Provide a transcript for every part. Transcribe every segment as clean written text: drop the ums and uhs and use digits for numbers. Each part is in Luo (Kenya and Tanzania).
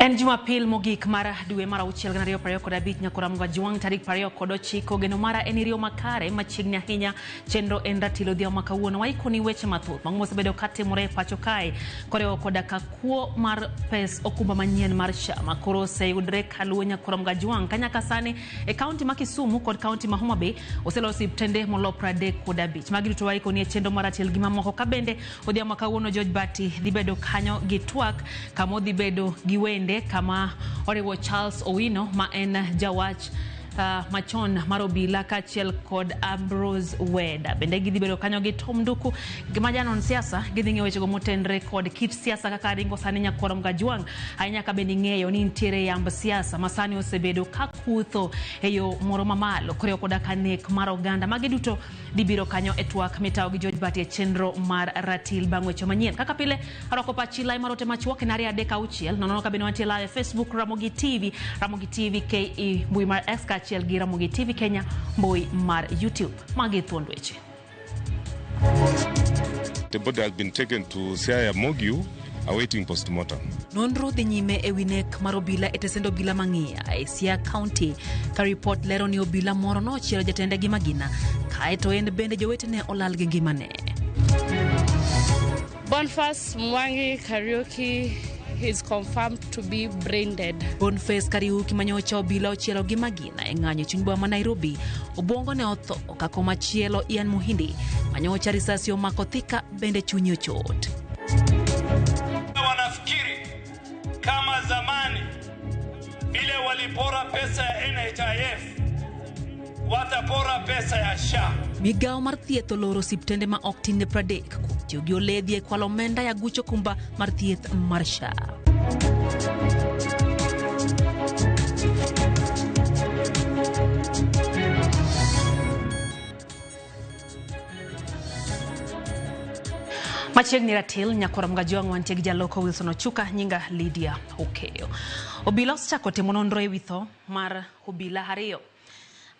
En Jumapil mogik mar dwe mar auchiel gana ariyo prariyo kod abich nyaka Ramogi Ajwang' tarik 29. Geno mara en iriyo makare machiegni ahinya. Chenro en ratil odhiambo ma kawuono. Waikoni weche mathoth mago mosebedo katimore e pacho kae koriwo koda ka kuo mar pes okumba manyien mar SHA ma koro oseyudre kaluwo nyaka Ramogi Ajwang' ka nyaka sani e kaunti ma Kisumu kod kaunti ma Homa Bay oselos osiptende molo 35. Magi duto waikoni e chenro mar ratil gi mamoko ka bende odhiambo ma kawuono George Bati dhi bedo kanyo gi twak kama odhi bedo gi wende kama oriwo Charles Owino ma en jawach machon mar obila kaachiel kod Ambrose Weda. Bende gidhi bedo kanyo gi Tom Nduku ma janon siasa, gidhi ng'iyo wechego motenre kod kit siasa kaka ringo sani nyakwar Mgajwang'. Ahinya ka bende ing'eyo ni nitiere yamb siasa ma sani osebedo ka kutho e yo moro mamalo koriwo koda ka nek mar oganda. Magi duto dhi biro kanyo e twak mitawo gi George Bati e chenro mar ratil bang' weche manyien. Kaka pile, arwako pachi lai mar ote machuok en 236 nono ka bende wantie live e Facebook Ramogi TV, Ramogi TV KE mbui mar X kaachiel gi Ramogi TV Kenya mbui mar YouTube. Magi thuond weche. The body has been taken to Siaya Morgue awaiting postmortem. Nonro dhi nyime e wi nek mar obila e tesend obila mang'iya e Siaya County ka ripot lero ni obila moro nochielo jatende gi magina kaeto en bende jowetene olal gi ngimane. Boniface Mwangi Kariuki is confirmed to be brain dead. Boniface Kariuki manyocha obila ochielo gi magina e ng'anyo e chuny boma ma Nairobi obwongo ne otho ka komachielo Ian Muhindi manyocha risasi omako thika bende chunye ochot. Wanafikiri kama zamani vile walipora pesa ya NHIF watapora pesa ya SHA. Migawo mar thieth oloro osiptende ma ok tin ne 30 kuom tiyo gi oledhi e kwalo omenda ya gucho kumba mar thieth mar SHA. Machiegni ratil nyakwar Mgajwang' wantie gi jaloko Wilson Ochuka, nyinga Lydia Okeyo. Obila osechako timo nonro ewi tho mar obila ariyo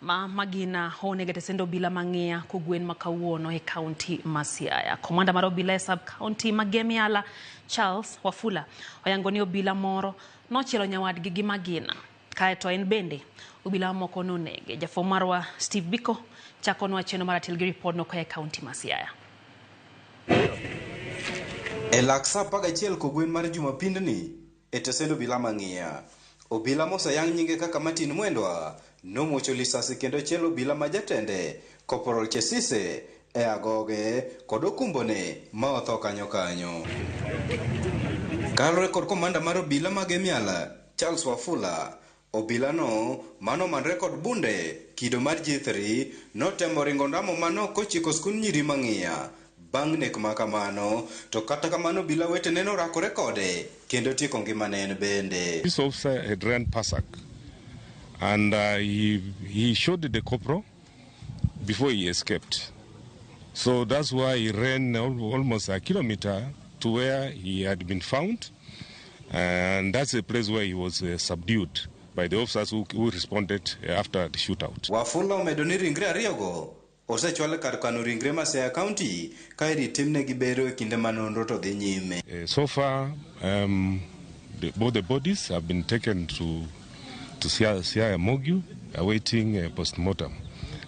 ma magina onego e tesend obila mang'iya kogwen ma kawuono e kaunti ma Siaya. Komanda mar obila e sub county ma Gemiala Charles Wafula oyango ni obila moro nochielo nyawadgi gi magina kaeto en bende obila mamoko nonege. Jafwambo marwa Steve Biko chakonwa chenro mar ratil gi ripodno koa e kaunti ma Siaya. E lak saa 11 kogwen mar Jumapindni e tesend obila mang'iya, obila moseyang nyinge kaka Martin Mwendwa nomuocho lisasi kendo chielo obila ma jatende Corporal Chesise e agoge kod okumbone ma otho kanyo kanyo. Kaluwore kod komanda mar obila mag Emiala Charles Wafula, obila no manomanre kod bunde kido mar G3 notemo ringo ndamo mano kochiko skund nyiri mang'iya bang' nek ma kamano, to kata kamano obila wetene norakore kode kendo tieko ngimane en bende. This officer had run Pasak and he shot the corporal before he escaped. So that's why he ran almost a kilometer to where he had been found. And that's the place where he was subdued by the officers who responded after the shootout. Wafula omedo ni ringre ariyogo osechwal kar kano ringre ma Siaya County ka irit timnegi bero e kinde ma nonro to dhi nyime. So far, both the bodies have been taken to Siaya Morgue, awaiting post-mortem.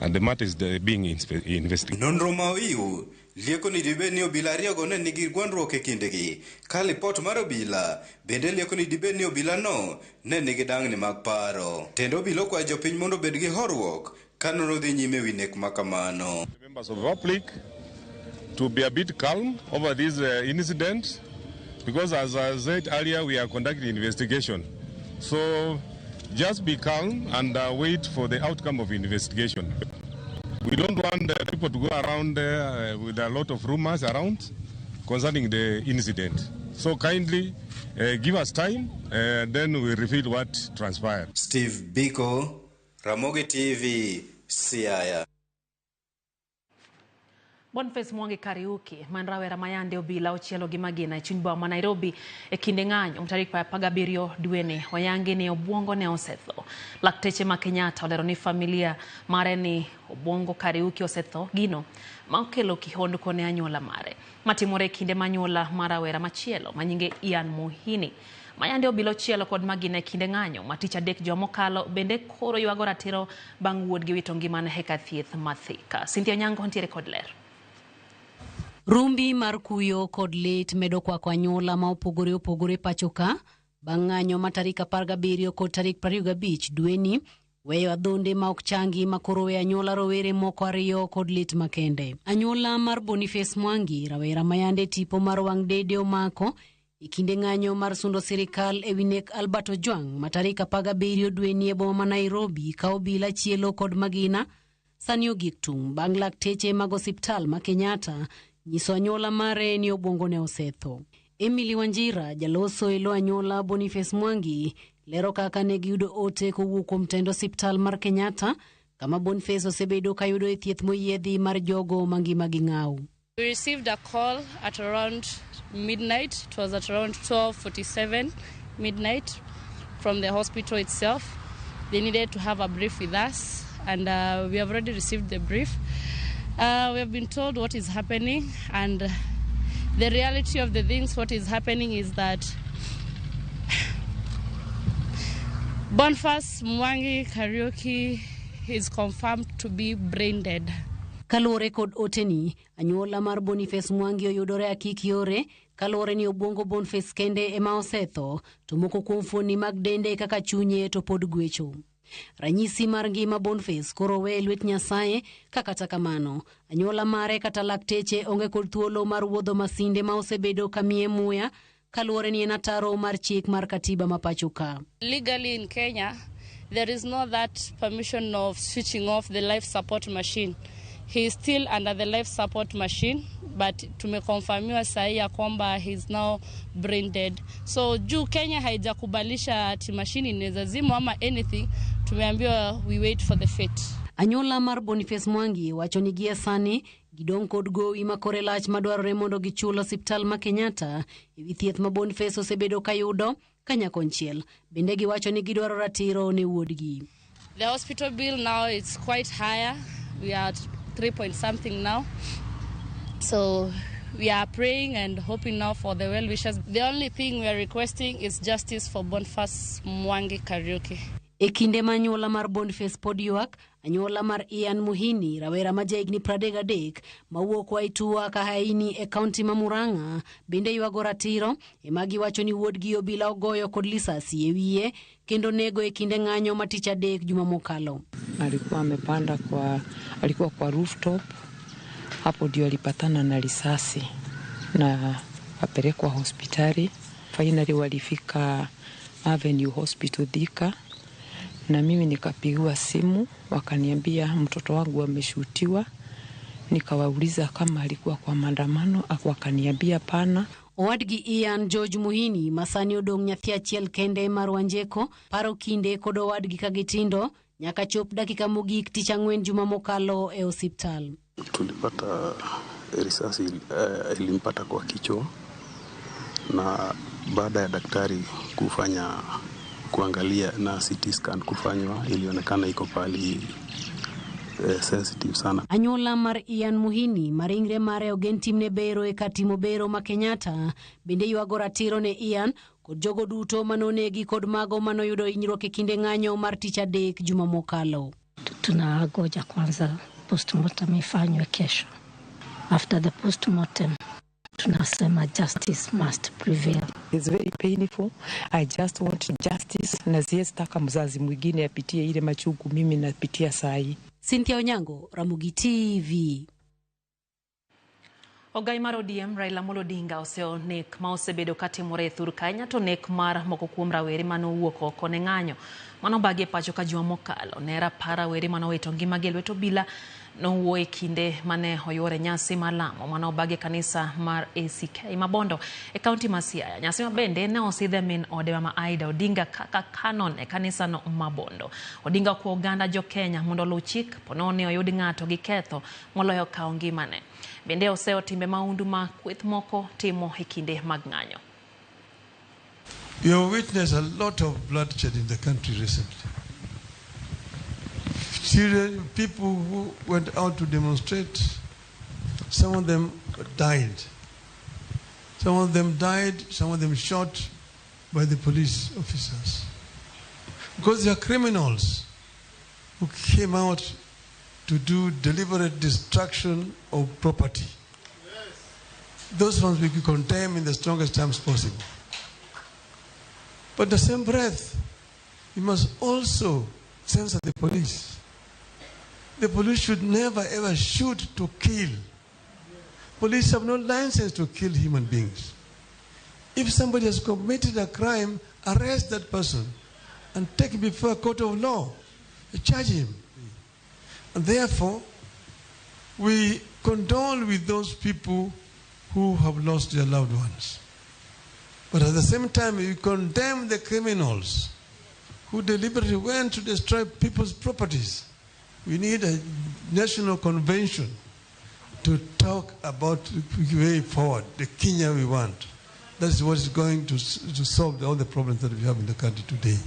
And the matter is being investigated. Nonro ma oiw lieko ni dibed ni obila ariyogo ne nigi gwandruok e kindegi ka lipot mar obila bende lieko ni dibed ni obila no ne nigi dang'ni mag paro. Tend obila okwayo jopiny mondo obed gi horuok ka nonro dhi nyime ewi nek ma kamano. The members of the public to be a bit calm over this incident because, as I said earlier, we are conducting investigation. So just be calm and wait for the outcome of investigation. We don't want people to go around with a lot of rumors around concerning the incident. So kindly give us time, then we reveal what transpired. Steve Biko, Ramogi TV, Siaya. Boniface Mwangi Kariuki man rawera ma yande obila ochielo gi magina e chuny boma ma Nairobi e kinde ng'anyo tarik 17 dweni oyangi ni obwongo ne osetho. Lakteche ma Kenyatta olero ni familia mare ni obwongo Kariuki osetho gino ma okelo kihondko ne anyuola mare. Matimore e kinde ma anyuola mar rawera machielo ma nyinge Ian Muhini ma yande obila ochielo kod magina e kinde ng'anyo ma tich adek juma mokalo bende koro ywago ratiro bang' wuodgi wito ngimane e kar thieth ma Thika. Cynthia Onyango ntiere kod ler. Rumbi mar kuyo kod lit medo kwako anyuola ma opogore opogore pacho ka bang' ng'anyo ma tarik 17 kod tarik 25 dweni weyo adhonde ma ok changi ma koro weyo anyuola rowere moko ariyo kod lit makende. Anyuola mar Boniface Mwangi, rawera ma yande tipo mar wang' dede omako e kinde ng'anyo mar sundo sirikal e wi nek Albert Ojwang ma tarik 17 dweni e boma ma Nairobi ka obila chielo kod magina sani ogik tung' bang' lakteche mag osiptal ma Kenyatta nyiso anyuola mare ni obwongo ne osetho. Emily Wanjira, jaloso e lo anyuola Boniface Mwangi, lero kaka ne giyudo ote kowuok kuom tend osiptal mar Kenyatta kama Boniface osebedo kayudo e thieth moyiedhi mar jogo mangimagi ng'aw. We received a call at around midnight. It was at around 12:47 midnight from the hospital itself. They needed to have a brief with us, and we have already received the brief. We have been told what is happening, and the reality of the things, what is happening is that Boniface Mwangi Kariuki is confirmed to be brain dead. Kaluwore kod oteni, anyuola mar Boniface Mwangi oyudore akik yore kaluwore ni obwongo Boniface kende ema osetho to moko kuom fuonni mag dende kaka chunye to pod gwecho. Ranyisi mar ngima Boniface koro we e lwet Nyasaye ka kata kamano anyuola mare kata lakteche onge kod thuolo mar wuodho masinde ma osebedo kamiye muya kaluwore ni en ataro mar chik mar katiba ma pacho ka. Legally in Kenya, there is no that permission of switching off the life support machine. He is still under the life support machine, but tumekonfirmiwa sahi ya kwamba he is now brain dead. So juu Kenya haijakubalisha ati machine inaweza zimwa ama anything, tumeambiwa we wait for the fate. Anyuola mar Boniface Mwangi wacho ni gie sani gidong' kod gowi ma kore lach madwarore mondo gichul osiptal ma Kenyatta e wi thieth ma Boniface osebedo kayudo kanyakonchiel. Bende giwacho ni gidwaro ratiro ne wuodgi. The hospital bill now is quite higher. We are at 3 point something now. So we are praying and hoping now for the well wishes. The only thing we are requesting is justice for Boniface Mwangi Kariuki. E kinde ma anyuola mar Boniface pod ywak, anyuola mar Ian Muhini, rawera ma jahigni 33 mawuok Waitua Kahaini e kaunti ma Murang'a, bende ywago ratiro ema giwacho ni wuodgi obila ogoyo kod lisasi e wiye kendo nego e kinde ng'anyo ma tich adek juma mokalo. Alikuwa amepanda kwa, alikuwa kwa rooftop, hapo ndio alipatana na risasi na apelekwa hospitali. Finally walifika Avenue Hospital Thika, na mimi nikapigiwa simu wakaniambia mtoto wangu ameshutiwa. Nikawauliza kama alikuwa kwa maandamano, wakaniambia pana. Owadgi Ian George Muhini ma sani odong' nyathi achiel kende mar Wanjeko paro kinde kod owadgi ka gitindo nyaka chop dakika mogik tich ang'wen juma mokalo e osiptal. Tulipata risasi ilimpata kwa kichwa, na baada ya daktari kufanya kuangalia na CT scan kufanywa, ilionekana iko pali sensitive sana. Anyuola mar Ian Muhini ma ringre mare ogen timne bero e kar timo bero ma Kenyatta bende ywago ratiro ne Ian kod jogo duto manonegi kod mago manoyudo hinyruok e kinde ng'anyo mar tich adek juma mokalo. Tunangoja kwanza postmortem ifanywe kesho. After the postmortem tunasema justice must prevail. It's very painful. I just want justice, na siwezi taka mzazi mwingine apitie ile machungu mimi napitia saa hii. Cynthia Onyango, Ramogi TV. Ogai mar ODM Raila Amolo Odinga oseyo nek ma osebedo katimore e thur Kenya to nek mar moko kuom rawere manowuok oko ne ng'anyo Manobagi e pacho ka juma mokalo. Ne rapar rawere manowito ngimagi e lwet obila nowuoyo e kinde mane oyuore nyasi mar lamo manobagi e kanisa mar ACK Mabondo e kaunti ma Siaya. Nyasi ma bende ne osidhe min ode Mama Aida Odinga kaka canon e kanisano Mabondo. Odinga okwa oganda jo Kenya mondo oluw chik ponono ni oyud ng'ato gi ketho moloyo kawo ngimane. Bende oseyo timbe mahundu ma kweth moko timo e kinde mag ng'anyo. You have witnessed a lot of bloodshed in the country recently. Children, people who went out to demonstrate, some of them died. Some of them died, some of them shot by the police officers. Because they are criminals who came out to do deliberate destruction of property. Those ones we condemn in the strongest terms possible. But in the same breath, we must also censor the police. The police should never ever shoot to kill. Police have no license to kill human beings. If somebody has committed a crime, arrest that person and take him before a court of law, charge him. And therefore, we condole with those people who have lost their loved ones. But at the same time, we condemn the criminals who deliberately went to destroy people's properties. We need a national convention to talk about the way forward, the Kenya we want. That's what is going to solve all the problems that we have in the country today.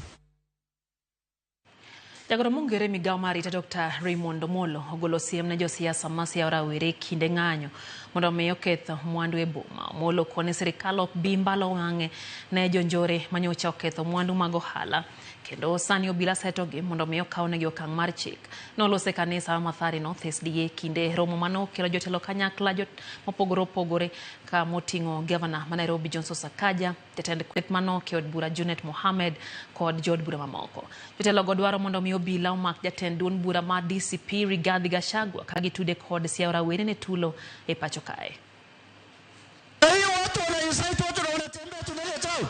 Jagoro mong'ere migawo mar arita Dr. Raymond Omolo ogolo siem ne josiasa ma siayo rawere kinde ng'anyo mondo omi oketh mwandu e boma. Omolo kone sirikal ok bi mbalo wang'e ne jonjore manyocha oketho mwandu mag ohala kendo sani obila setogi mondo omi okawnegi okang' mar chik. Nolose kanisa ma Mathare North SDA kinde romo manokelo jotelo kanyakla mopogore opogore ka moting'o gavana ma Nairobi Johnson Sakaja, jatend kweth manoke od bura Junet Mohamed kod jood bura mamoko. Jotelogo dwaro mondo omi obila omak jatend duond bura mar DCP Rigathi Gachagua ka gitude kod siayo rawere ne tulo e pacho kae. Hiyo watu wana incite watu na wanatembea tunalia chao.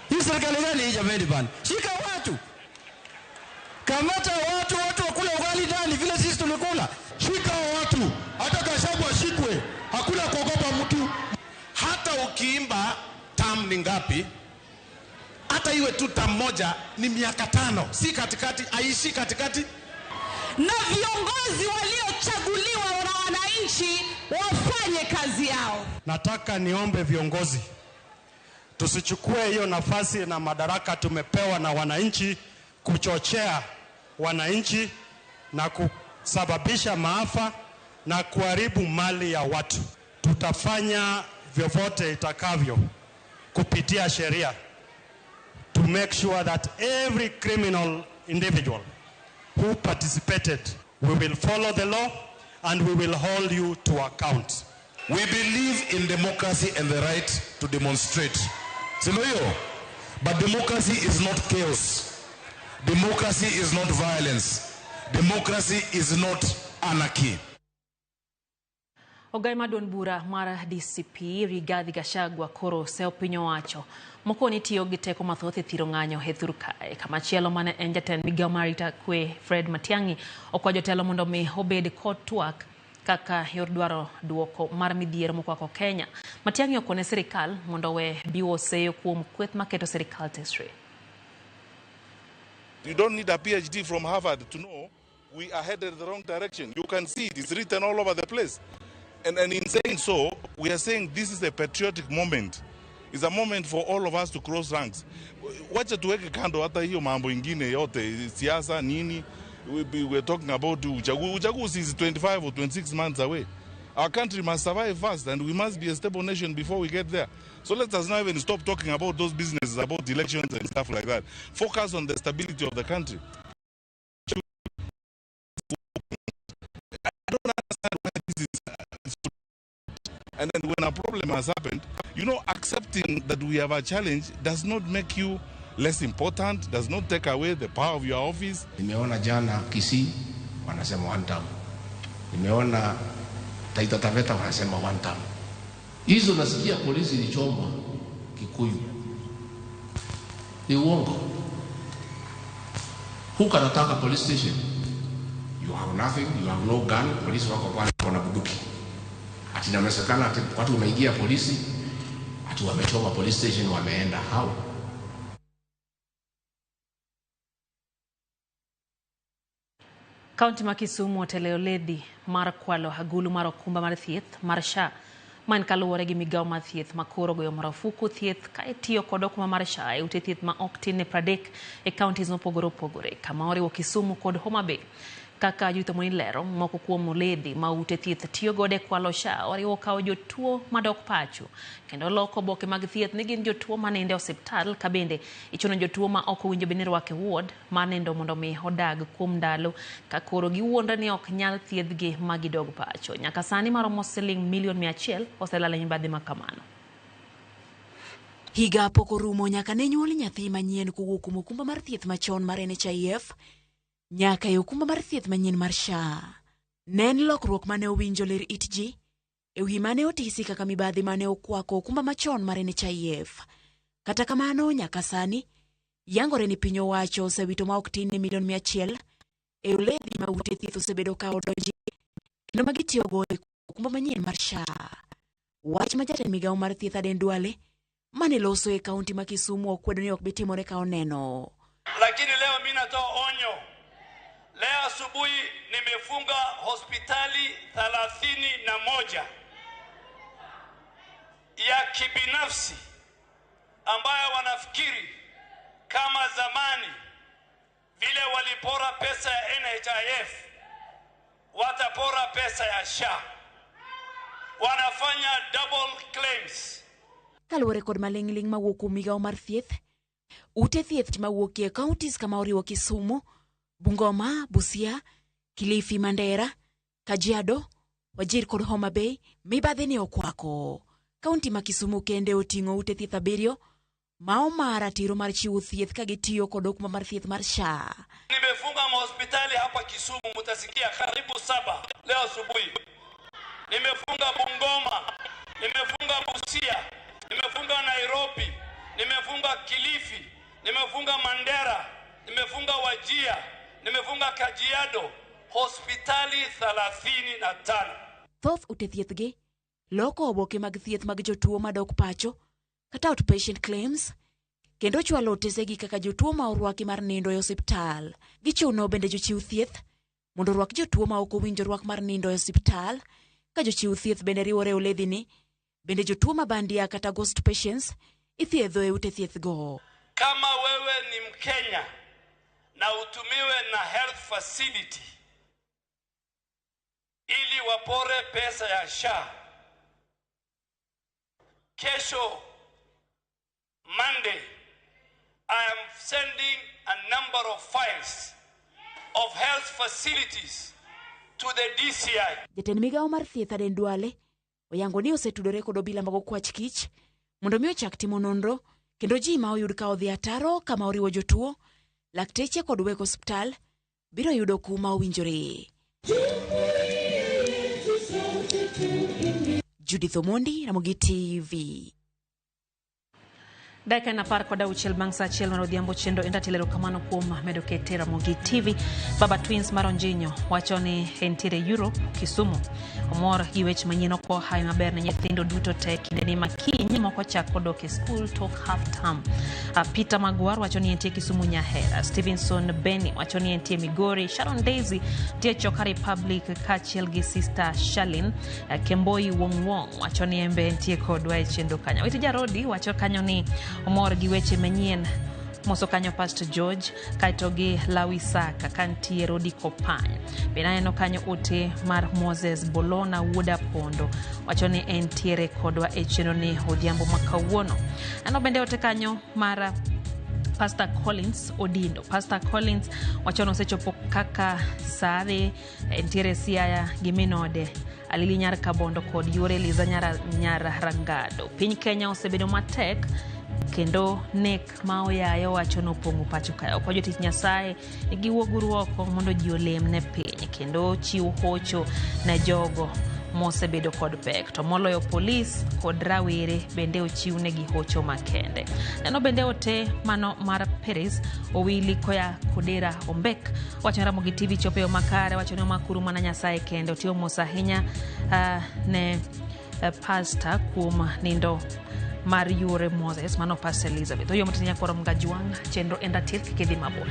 Hii serikali gani hii jamani bana? Shika watu. Kamata watu, watu wakula ugali ndani vile sisi tulikula. Shika watu, hata Gachagua shikwe. Hakuna kuogopa mtu. Hata ukiimba tam ni ngapi? Hata iwe tu tam moja ni miaka 5, si katikati, aishi katikati. Na viongozi waliochaguliwa na wananchi wafanye kazi yao. Nataka niombe viongozi tusichukue hiyo nafasi na madaraka tumepewa na wananchi kuchochea wananchi na kusababisha maafa na kuharibu mali ya watu. Tutafanya vyovyote itakavyo kupitia sheria to make sure that every criminal individual who participated, we will follow the law and we will hold you to account. We believe in democracy and the right to demonstrate. Sio? But democracy is not chaos. Democracy is not violence. Democracy is not anarchy. Ogai ma duond bura mar DCP Rigathi Gachagua koro oseyo piny owacho moko ni tiyo gi teko mathoth e thiro ng'anyo e thur kae. Kamachielo mane en jatend migawo mar arita kwe Fred Matiang'i okwa jotelo mondo mi obed kod twak kaka yor dwaro duoko mar midhiero mokwako Kenya. Matiang'i okone sirikal mondo owe biwo seyo kuom kweth maketo sirikal tesre. You don't need a PhD from Harvard to know we are headed the wrong direction. You can see it, it's written all over the place. And in saying so, we are saying this is a patriotic moment. It's a moment for all of us to cross ranks. Wacha tuweke kando hata hiyo mambo ingine yote, siasa nini. We're talking about uchaguzi is 25 or 26 months away. Our country must survive first, and we must be a stable nation before we get there. So let us not even stop talking about those businesses, about elections and stuff like that. Focus on the stability of the country. I don't understand why this is. And then when a problem has happened, you know, accepting that we have a challenge does not make you less important, does not take away the power of your office. Nimeona jana Kisii wanasema one term. Nimeona Taita Taveta wanasema one term. Hizo nasikia polisi ilichomwa Kikuyu. Ni uongo. Who can attack a police station? You have nothing, you have no gun, polisi wako pale wana bunduki. Ati inasemekana ati watu wameingia polisi, ati wamechoma police station wameenda. How? Kaunti ma Kisumu otelo ledhi mar kwalo agulu mar okumba mar thieth mar SHA man kaluwore gi migawo mar thieth ma koro goyo marufuku thieth ka itiyo kod okumba mar SHA e ute thieth ma ok tin ne 30 e counties mopogore opogore kama oriwo Kisumu kod Homa Bay. Kaka Judith Omoni lero, moko kuom ledhi ma ute thieth tiyo godo e kwalo SHA oriwo kawo jotuo madok pacho kendo loko oboke mag thieth ni gin jotuo manindo e osiptal, ka bende ichuno jotuo ma ok owinjo bed ni rwako e ward mar nindo mondo mi odag kuom ndalo ka koro giwuondre ni ok nyal thiedhgi ma gidog pacho. Nyaka sani maromo siling milion 100 oselal e mibadhi ma kamano. Higa pok orumo nyaka ne nyuol nyathi manyien kowuok kuom okumba mar thieth machon mar NHIF nyaka e okumba mar thieth manyien mar SHA. Ne en lokruok mane owinjo ler it ji e wi mane otisi kaka mibadhi mane okwako okumba machon mar NHIF. Kata kamano, nyaka sani yangore ni piny owacho osewito ma ok tin ne milion 100 e oledhi ma ute thieth osebedo ka odonji kendo ma gitiyogo e okumba manyien mar SHA. Wach ma jatend migawo mar thieth Aden Duale mane loso e kaunti ma Kisumu okwedo ni ok bi timore ka oneno. Lakini leo mimi natoa onyo. Leo asubuhi nimefunga hospitali 31 ya kibinafsi ambayo wanafikiri kama zamani vile walipora pesa ya NHIF watapora pesa ya SHA. Wanafanya double claims. Kaluwore kod maling'ling' mawuok kuom migawo mar thieth, ute thieth mawuok e counties kama oriwo Kisumu, Bungoma, Busia, Kilifi, Mandera, Kajiado, Wajir kod Homa Bay, mibadhi ne okwako. Kaunti ma Kisumu kende oting'o ute thieth 7 ma oma ratiro mar chiwo thieth ka gitiyo kod okumba mar thieth mar SHA. Nimefunga mahospitali hapa Kisumu, mutasikia karibu 7 leo asubuhi. Nimefunga Bungoma, nimefunga Busia, nimefunga Nairobi, nimefunga Kilifi, nimefunga Mandera, nimefunga Wajir, nimefunga Kajiado, hospitali 35. Thoth ute thieth gi loko oboke mag thieth mag jotuo madok pacho kata outpatient claims kendo chwalo otesegi kaka jotuo ma orwaki mar nindo e osiptal. Gichuno bende jochiw thieth mondo orwak jotuo ma ok owinjo rwak mar nindo e osiptal. Ka jochiw thieth bende riwore oledhini, bende jotuo ma bandia kata ghost patients ithiedho e ute thieth go. Kama wewe ni Mkenya na utumiwe na health facility ili wapore pesa ya SHA, kesho Monday I am sending a number of files of health facilities to the DCI. Jatend migawo mar thieth Aden Duale oyango ni osetudore kod obila mag okwach kich mondo mi ochak timo nonro kendo ji ma oyud ka odhi ataro kama oriwo jotuo, lakteche kod weg osiptal biro yudo kum ma owinjore. Judith Omondi, Ramogi TV. Dakika en 16 bang' saa 1 mar odhiambo chenro en ratilo. Erokamano kuom medo kete Ramogi TV. Baba Twins mar Onjinyo wacho ni entiere Europe, Kisumu. Omor gi weche manyien okwa hawi maber ne nyithindo duto te kindeni ma kiny moko chako dok e skul tok half term. Peter Magwar wacho ni entie Kisumu Nyahera. Stevenson Benny wacho ni entie Migori. Sharon Daisy nitie Choka Republic kaachiel gi Sister Shalin. Kemboi Wong Wong wacho ni embe entie kodwa e chenro kanyo. Witi Jarodi wacho kanyo ni omor gi weche manyien moso kanyo Pastor George kaeto gi Lawi Saka kantie Rodi Kopany. Bende aneno kanyo ote mar Moses Bolona wuod Apondo wacho ni entiere kodwa e chenro ni odhiambo ma kawuono. Aneno bende ote kanyo mar Pastor Collins Odindo. Pastor Collins wacho ni osechopo kaka sare entiere Siaya gi minode Alili Nyar Kabondo kod Yore Liza Nyar Rangado. Piny Kenya osebedo matek kendo nek ma oyaye owacho nopong'o pacho kae. Okwa jotich Nyasaye ni giwuoguru oko mondo ji olem ne piny kendo chiw hocho ne jogo mosebedo kod pek to moloyo polis kod rawere bende ochiwnegi hocho makende. Neno bende ote mano mar Peres Owili koya Kodera Ombek wacho ni Ramogi TV chopo e yo makare, wacho ni omakuru mana Nyasaye kende. Otiyo mos ahinya ne pasta kuom nindo mar yuore Moses, mano Pastor Elizabeth. Oyo motini nyakwaro Mgajwang', chenro en ratir kik idhi mabor.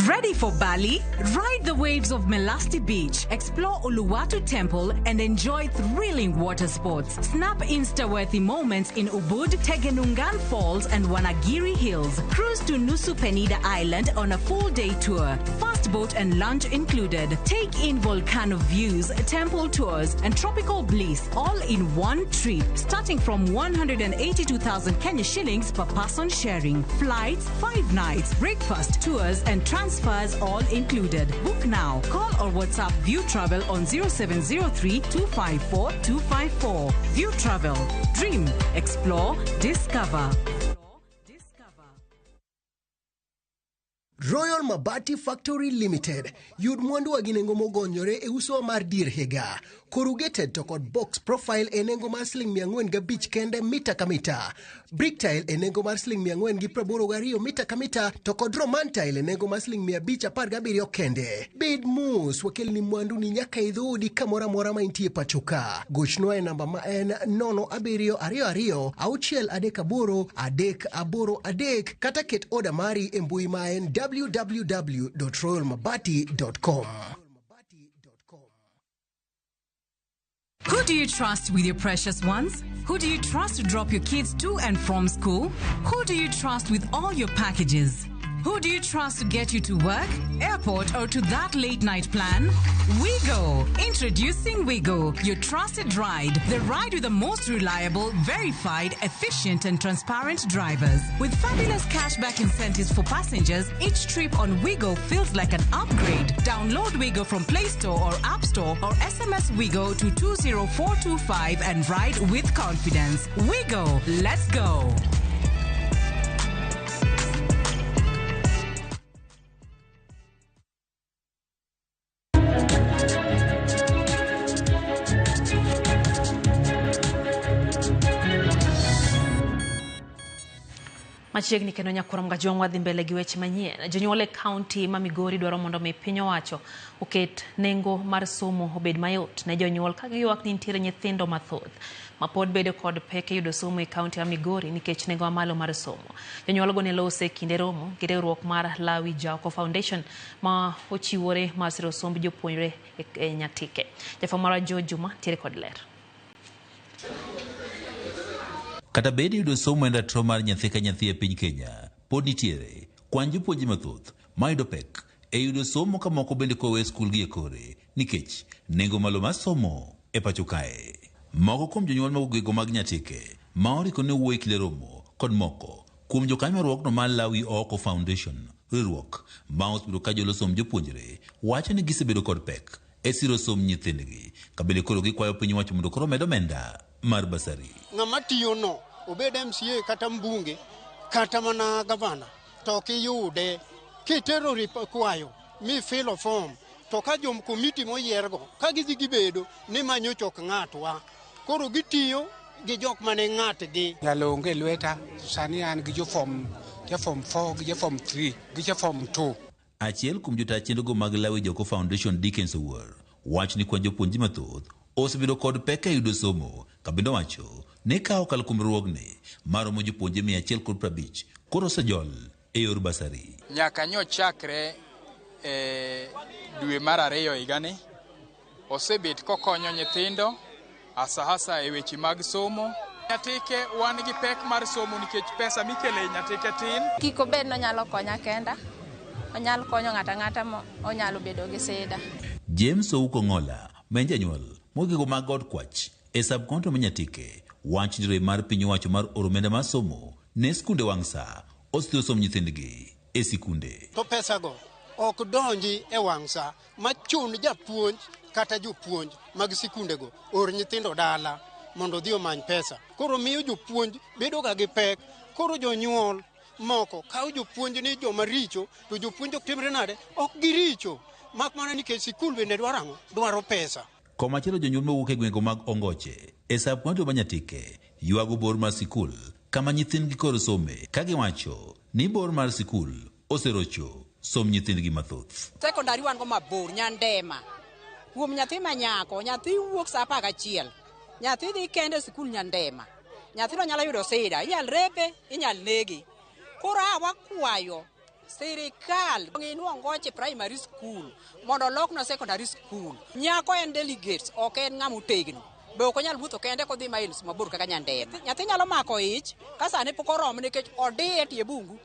Ready for Bali? Ride the waves of Melasti Beach, explore Uluwatu Temple, and enjoy thrilling water sports. Snap Insta-worthy moments in Ubud, Tegenungan Falls, and Wanagiri Hills. Cruise to Nusa Penida Island on a full-day tour. Fast boat and lunch included. Take in volcano views, temple tours, and tropical bliss all in one trip, starting from 182,000 Kenya shillings per person sharing. Flights, 5 nights, breakfast, tours, and transfers all included. Book now. Call or WhatsApp View Travel on 0703 254 254. View Travel. Dream, explore, discover. Royal Mabati Factory Limited yud mwandu gi nengo mogonyore e uso mar dier higa. Corrugated to kod box profile e nengo mar siling 405 kende mita ka mita. Brick tile e nengo mar siling 482 mita ka mita to kod Roman tile e nengo mar siling 517 kende. Bed mos, wakelni mwandu ni nyaka e dhoodi kamoro amora ma intie pacho ka. Gochnwa e namba ma en 0722 638 383 kata ket oda mari e mbui ma en www.royalmabati.com. Who do you trust with your precious ones? Who do you trust to drop your kids to and from school? Who do you trust with all your packages? Who do you trust to get you to work, airport, or to that late night plan? Wigo! Introducing Wigo, your trusted ride. The ride with the most reliable, verified, efficient, and transparent drivers. With fabulous cashback incentives for passengers, each trip on Wigo feels like an upgrade. Download Wigo from Play Store or App Store or SMS Wigo to 20425 and ride with confidence. Wigo, let's go! Machiegni kendo nyakwar Mgajwang' wadhi mbele gi weche manyien. Jonyuol e kaunti ma Migori dwaro mondo mi piny owacho oket nengo mar somo obed mayot ne jonyuol ka giywak ni nitiere nyithindo mathoth ma pod bedo kod pek e yudo somo e kaunti ma Migori nikech nengo mamalo mar somo. Jonyuol go ne lose e kinde romo gi riwruok mar Lawi Jaoko Foundation ma ochiwore mar siro somb jopuonjre e Nyatike. Jafwambo marwa Joe Juma nitiere kod ler. Kata bed yudo somo en ratiro mar nyathi ka nyathi e piny Kenya, pod nitiere kwan jopuonje mathoth ma yudo pek e yudo somo ka moko bende kowe skul gi e kore nikech nengo malo mar somo e pacho kae. Moko kuom jonyuol mag ogego mag Nyatike ma oriko ne wuoyo e kinde romo kod moko kuom jokanyo mar riwruogno mar Lawi Ooko Foundation, riwruok ma osebedo ka jolo somb jopuonjre, wacho ni gisebedo kod pek e siro somb nyithindgi ka bende koro gikwayo piny owacho mondo koro omed omenda mar basari. Ng'ama tiyo no, obed MCA kata mbunge kata mana gavana, to ok iyude. Kitero kwayo mi filo form, to ka jom komiti moyiergo ka gidhi gibedo ni manyo chok ng'atwa, koro gitiyo gi jok mane ng'atgi. Nyalo onge lweta, sani an gi jofom 4 gi jofom 3 gi jofom 2. Achiel kuom jotaa chenrogo mag Lawi Jaoko Foundation Dickens Owuor wacho ni kwan jopuonje mathoth osebedo kod pek e yudo somo ka bende owacho ni ka okalo kuom riwruogni maromo jopuonje 150 koro osejol e yor basari. Nyaka nyochakre e dwe mar 2 higani osebet kokonyo nyithindo hasa e weche mag somo. Nyatike wan gi pek mar somo nikech pesa mikele Nyatike tin. Kik obed nonyalo konya kenda, onyalo konyo ng'ata ng'ata mo onyalo bedo gi sida. James Ouko Ng'ola ma en janyuol mogego mag od kwach e sub-county ma Nyatike wach ni mar piny owacho mar oro omenda mar somo ne skunde wang' sa osethiro somb nyithindgi e sikunde. To pesago ok donji e wang' sa machun japuonj kata jopuonj mag sikundego or nyithindo dala mondo odhi omany pesa. Koro miyo jopuonj bedo ga gi pek. Koro jonyuol moko kawo jopuonj ni joma richo to jopuonj ok timre nade? Ok giricho. Mak mana nikech sikul bende dwaro ang'o? Dwaro pesa. Komachielo jonyuol mawuok e gwenge mag Ongoche e sub county ma Nyatike ywago bor mar sikul kama nyithindgi koro some ka giwacho ni bor mar sikul oserocho somb nyithindgi mathoth. Sekondari wan go mabor Nyandema. Kuom nyathi ma nyako, nyathi wuok sa 11. Nyathi dhi kende e sikul Nyandema. Nyathino nyalo yudo sida, inyal repe, inyal nege. Koro a wakwayo sirikal ong'inwa Ongoche Primary School mondo oloknwa secondary school. Nyako en delegates, ok en ng'ama otegno. Be ok onyal wuotho kende kodhi miles mabor kaka Nyandema. Nyathi nyalo mako ich ka sane pok oromo nikech odiye e tie bungu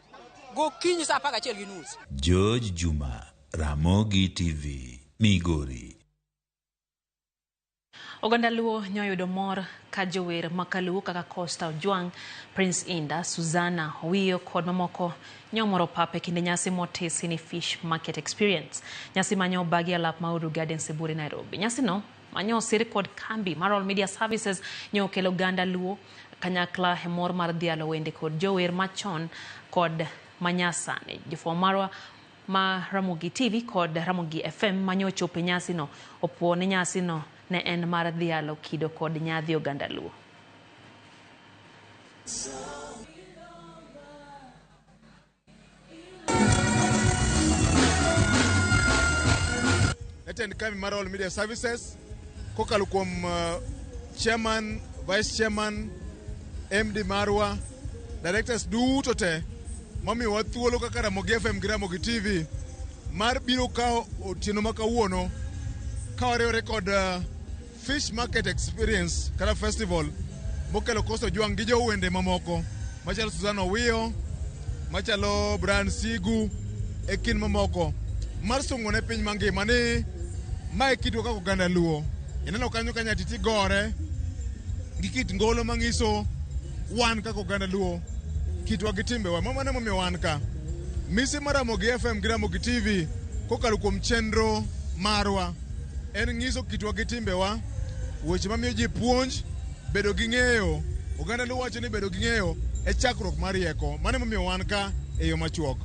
gokinyi sa 11:30. George Juma, Ramogi TV, Migori. Oganda Luo nyoyudo mor ka jower makaluo kaka Costa Ojwang', Prince Indah, Suzanna Owiyo kod mamoko nyomoro pap e kinde nyasi motisi ni Fish Market Experience. Nyasi manyo obagi alap ma Uhuru Gardens e Buore Nairobi. Nyasino manyo osir kod kambi mar All Media Services nyo okelo oganda Luo kanyakla e mor mar dhialo wende kod jower machon kod manyasani. Jofwambo marwa ma Ramogi TV kod Ramogi FM manyo ochopo e nyasino opuo ni nyasino ne en mar dhialo kido kod nyadhi oganda Luo. Jatend kambi mar All Media Services kokalo kuom chairman, vice chairman, MD marwa, directors duto te mamiyowa thuolo kaka Ramogi FM gi Ramogi TV mar biro kawo otieno ma kawuono ka wariwore kod Fish Market Experience kata festival mokelo Costa Ojwang' gi jowende mamoko machalo Suzanna Owiyo, machalo Brian Sigu e kind mamoko mar sungo ne piny mangima ni mae kitwa kaka oganda Luo. Ineno kanyo ka nyatiti gore gi kit ngolo mang'iso wan kaka oganda Luo kitwa gi timbewa. Mano emomiyo wan ka. Mise mar Ramogi FM gi Ramogi TV kokalo kuom chenro marwa en ng'iso kitwa gi timbewa, weche mamiyo ji puonj, bedo gi ng'eyo. Oganda Luo wacho ni bedo gi ng'eyo e chakruok mar rieko. Mano emomiyo wan ka e yo machuok.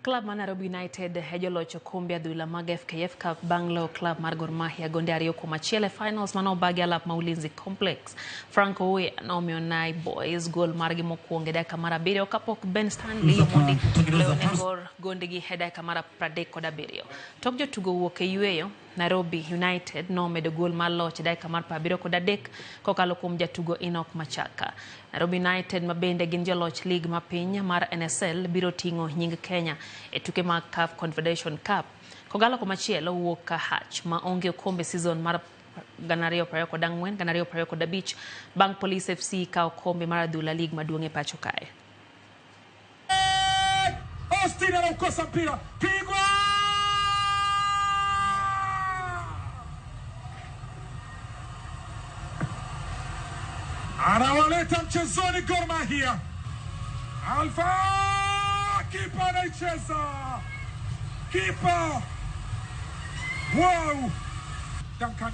Club mar Nairobi United e joloch okombe adhula mag FKF Cup bang' loyo club mar Gor Mahia gonde 2-1 e finals mane obagi alap ma Ulinzi Complex. Frank Owe nomiyo Nai Boys gol margi mokwongo e dakika mar 7 kapok Ben Stanley Omondi loyo ne Gor gondegi e dakika mar 37. Tok jotugo wuok e yweyo, Nairobi United nomedo gol mar loch e dakika mar 73 kokalo kuom jatugo Enoch Machaka. Nairobi United ma bende gin joloch lig ma piny mar NSL biro ting'o nying Kenya e tuke mag CAF Confederation Cup. Kogalo komachielo wuok ka hach ma onge okombe season mar 2024-2025 bang' Police FC kawo okombe mar adhula lig maduong' e pacho kae. Austin anaukosa mpira, pigwa! Anawaleta mchezoni Gor Mahia. Alfa, kipa anaicheza. Kipa. Wow. Duncan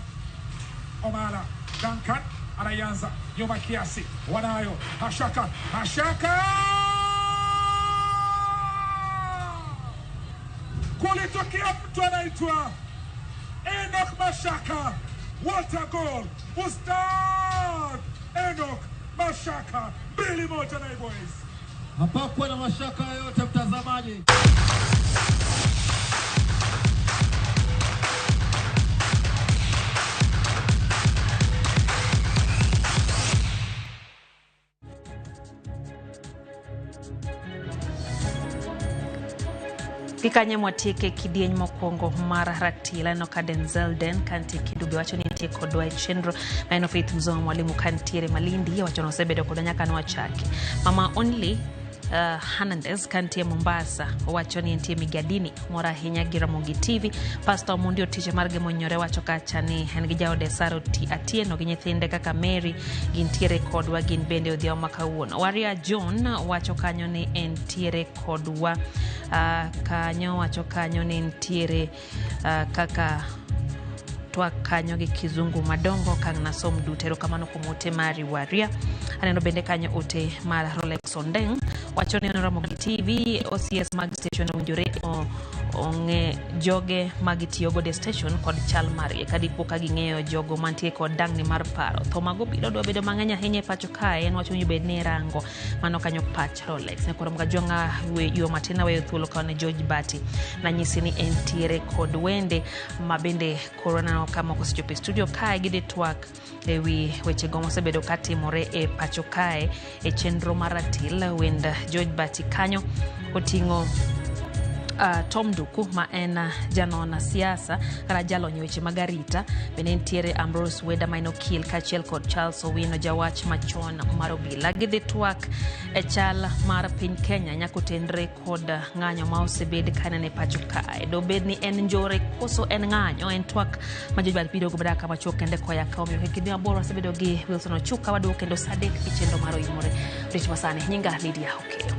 Omala. Duncan anaianza nyuma kiasi. Wanayo Mashaka. Mashaka. Kulitokea mtu anaitwa Enoch Mashaka. What a goal. Ustad Enoch Mashaka. 2-1 na Boys. Hapakuwa na mashaka yoyote mtazamaji. Gikanye mwatieke kidieny mokwongo mar ratil aneno ka Denzel Den kantie Kidube wacho ni nitie kodwa e chenro aneno Faith Mzonga mwalimu kantiere Malindi wacho ni osebedo kodwa nyaka nwachaki. Mama Only Hernandez kantie Mombasa wacho ni entie Migadini mor ahinya gi Ramogi TV. Pastor Omondi Otiche mar Gemonyore wacho kacha ni en gi jaode Sara Atieno gi nyithinde kaka Mary gintiere kodwa gin bende odhiambo ma kawuono. Waria John wacho kanyo ni entiere kodwa kanyo wacho kanyo ni entiere kaka twak kanyo gi kizungu madongo kang' nasom duto. Erokamano kuom ote mari Waria. Aneno bende kanyo ote mar Rolex Ondeng wacho ni Ramogi TV OCS mag station owinjore ong'e joge magitiyo godo e station kod chal margi ka dipo ka ging'eyo jogo mantie kod dangni mar paro. Tho mag obila dwa bedo mang'eny ahinya e pacho kae en wach owinjo bed ni irango. Mano kanyo pach Rolex. Nyakoro Mgajwang'a yo matin aweyo thuolo kawo ne George Bati nanyisi ni entiere kod wende ma bende koro aneno ka moko osechopo e studio kae gidhi twak ewi wechego mosebedo katimore e pacho kae e chenro mar ratil. Wend George Bati kanyo oting'o Tom Duku ma en janon siasa kata jalony e weche mag arita. Bende nitiere Ambrose Weda ma en okil kaachiel kod Charles Owino jawach machon mar obila. Gidhi twak e chal mar piny Kenya nyaka otenre kod ng'anyo ma osebed kanene pacho kae. Dobed ni en njore koso en ng'anyo, en twak ma George Bati biro godo kama machuok kende koya ka omiyo kik idhi mabor. Wasebedo gi Wilson Ochuka waduogo kendo saa 3 gi chenro mar Oimore. Rich masani nyinga Lydia Okeyo.